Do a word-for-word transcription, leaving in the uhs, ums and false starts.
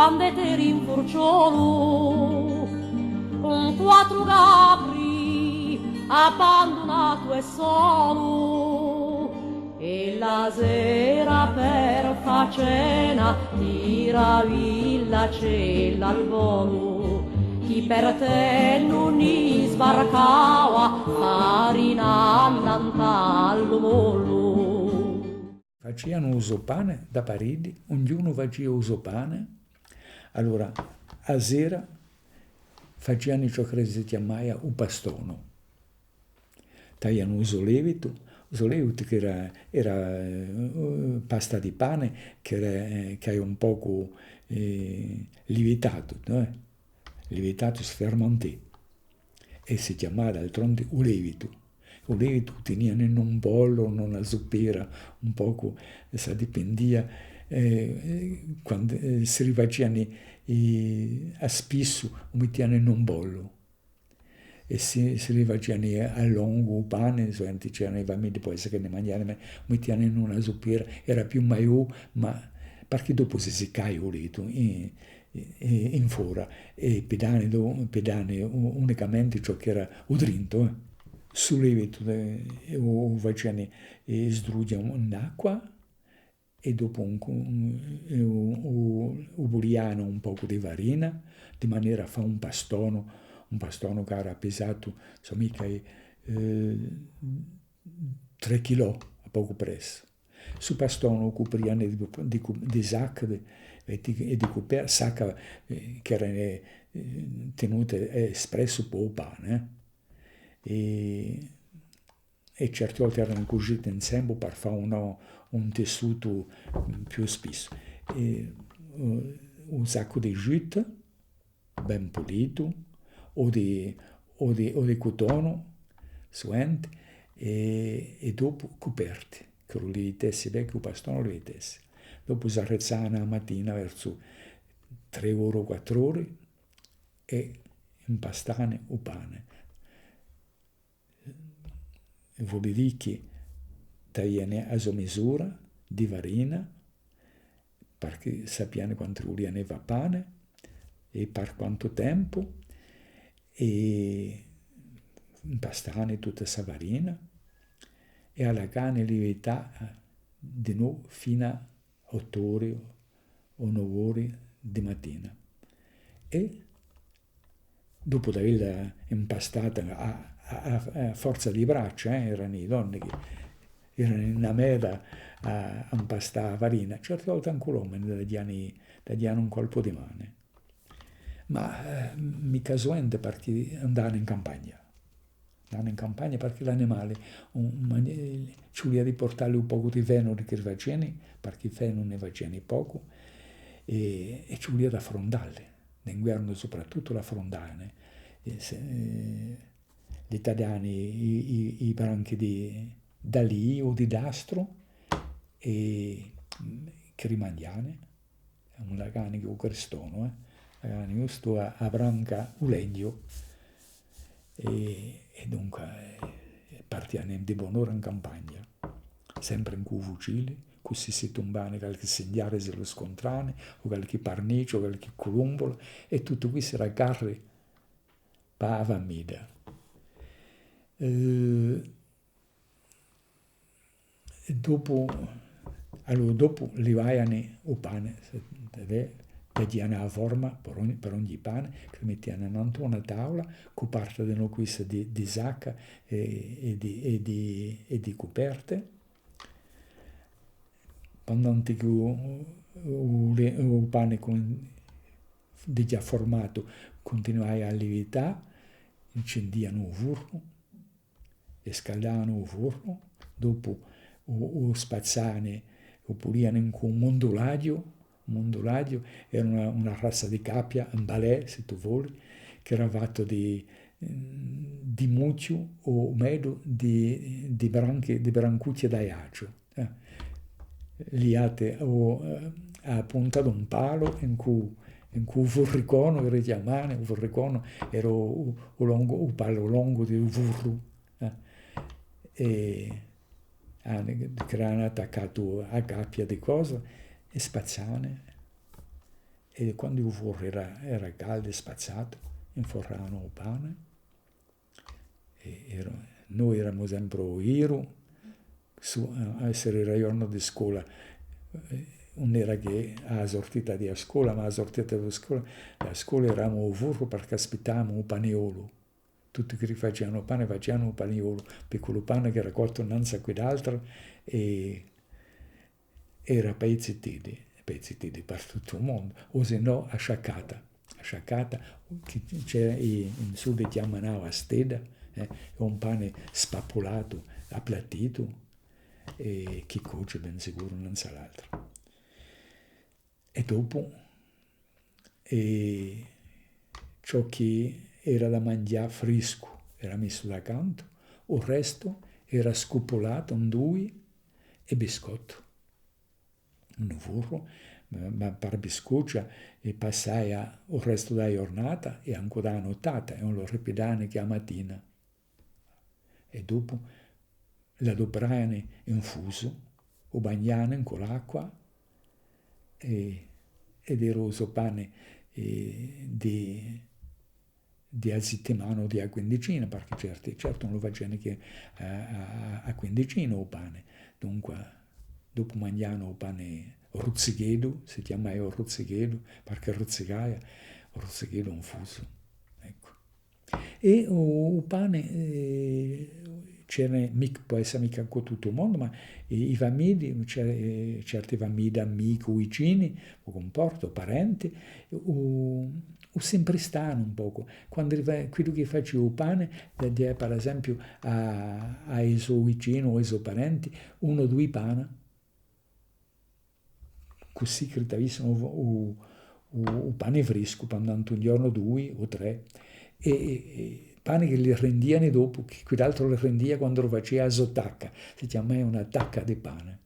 Quand'è t'eri in Furciolu, cun quattru capri, abbandunatu è solu, è la sera per fà cena tiravi l'acellu al volu, chì per tè ùn isbarcava farina annant'à lu mollu. Facianu u so pane da paridi, ognunu facia u so pane. Allora, a sera facianu ciò chì si chjamaia u pastonu. Taglianu u so levitu, u so levitu chì era, era, eh, pasta di pane, chì era, eh, chì era un pocu, eh, lievitatu, nò? Lievitatu, sfermentatu. È si chjamava d'altrondi u levitu. U levitu u tinianu in un bollu, in una supera, un pocu, eh, sà, dipendia, eh, eh, quandu, eh, si rifacianu i, i, à spissu, u mittianu in un bollu. È si, si rifacianu à longu u pane, suventi c'eranu i famiddi, pò essa chì ne manghjavanu, ma u mittianu in una supera, era più maiò, ma, parchì dopu si siccaia u levitu, in, in, in fora, è piddani, piddani u-, unicamenti ciò chì era u drintu, eh. Su levitu, eh, u, u facianu, eh, sdrughjà in acqua, è dopu un cu-, un, u, u, u pulianu un pocu di farina, di manera à fà un pastonu, un pastonu chì era pisatu, sò micca, eh, trè chilò, à pocu pressu. Su pastonu u cuprianu di, di cu-, di sacca di, è di, è di cuper-, sacca, eh, chì eranu, eh, tenute, eh, espressu pà u pane, eh. È, è certe volte eranu cusite inseme per fà un, un tissutu più spissu. È, eh, un saccu di ghjute, ben pulitu, o di, o di, o di cutonu, suventi, è, è dopu cuperti, chì u lievitessi, bè, chì u pastonu u lievitessi. Dopu s'arrezzavanu a matina versu trè ore o quattru ore è impastavanu u pane. Voli dì chì t'aviani a so misura di farina, parchì sapiani quantu vuliani fà pane è per quantu tempu, è impastani tutta sta farina è a lacani lievità dinù finu à ottu ori o novi ori di matina. È dopu d'avella impastata à, à, à, à forza di braccia, eh, erani i donni chì erani una meda à, à impastà a farina, certe volte ancu l'omini tagliani, tagliani un colpu di mani. Ma, eh, micca suventi parchì andavani in campagna. Andavani in campagna parchì l'animali, un, un mani-, ci vulia di purtalli un pocu di fenu di chì faciani, parchì fenu ne faciani pocu, è, è ci vulia da frundalli. D'inguernu soprattuttu la frundavani. È se, eh, li tagliani i, i, i branchi di, d'aliu o di dastru è, mm, chì li manghjani. Hè un lacani chì u cristonu, eh. Lacani ghjustu à, à branca u leghju. È, è dunque, eh, partiani di bon'ora in campagna, sempre incù u fucili, cusì si tumbani calchì signari si lu scuntrani, o calchì parnicciu, o calchì culumbula, è tuttu quissu era carri pà a famidda. Eh, È dopu, allora, dopu livaiani u pani, tagliani a forma per ogni, per ogni pani, chì li mittiani nantu à una tavula, cuperta dinò quissa di, di sacca è, è di, è di, è di cuperte. Pendenti chì u, u, u pani cun-, digià furmatu, cuntinuaia à lività, incendiani u furnu, è scaldavani u furnu, dopu u, u spazzavani, u puliani incù un mundulaghju. Un mundulaghju era una, una razza di cappia, un balè, s'è tù voli, chì era fattu di, di muchju o medu di, di branchi, di brancuchji d'aiacciu. Eh, liate à, eh, à a punta d'un palu incù, incù u furriconu, chì li chjamani, u furriconu era u, u longu, u palu longu di u furru, eh. È, ah, chì erani attaccati à a cappia di cosa, è spazzavani. È quandu u furru era, era caldu è spazzatu, inforravanu u pane. È era, noi eramu sempre u ghjiru, su, à, à essere era ghjornu di scola, eh, ùn era chè a surtita di a scola, ma a surtita di a scola, di a scola eramu u furru parchì aspittavamu u paniolu. Tutti chì facianu u pane, facianu u paniolu, picculu pane chì era cottu nanzu à quiddu altru, è era pezzi di, pezzi di per tuttu u mondu, o sinnò a sciaccata. A sciaccata, chì c'era, in sud chjamanu a stedda, eh, hè un pane spappulatu, applattitu, è chì coce ben sicuru nanzu à l'altru. È dopu, è ciò chì era da manghjà friscu era missu da cantu, u restu era scuppulatu in dui è biscottu. In u furru, ma, ma per biscuccia, è passaia u restu di a ghjurnata è ancu di a nuttata, è ùn lu ripiddaiani chè a matina. È dopu l'adupraiani in fusu, u bagnaiani incù l'acqua, è, ed era u so pani, eh, di, di a sittimana o di a quindicina, parchì certi, certu ùn lu faciani chè a, a, a quindicina u pani. Dunqua, dopu manghjaiani u pani ruzzicheddu, si chjamaia u ruzzicheddu, parchì ruzzicaia, u ruzzicheddu in fusu. Eccu. È u, u pani, eh, ci n'hè mic-, pò esse micca incù tuttu u mondu, ma i, i famiddi, ce-, eh, certi famiddi, amichi, vicini, u cumportu, parenti, u, u s'impristaiani un pocu. Quandu riva-, quiddu chì facia u pani, dà, dà, per esempiu, à, à i so vicini o i so parenti, unu o dui pani, cusì chì t'avissiani u, u, u, u pani friscu, pandantu un ghjornu, dui o trè, è, è, è pani chì li rindiani dopu, chì quidd'altru li rindia quandu facia a so tacca, si chjamaia una tacca di pani.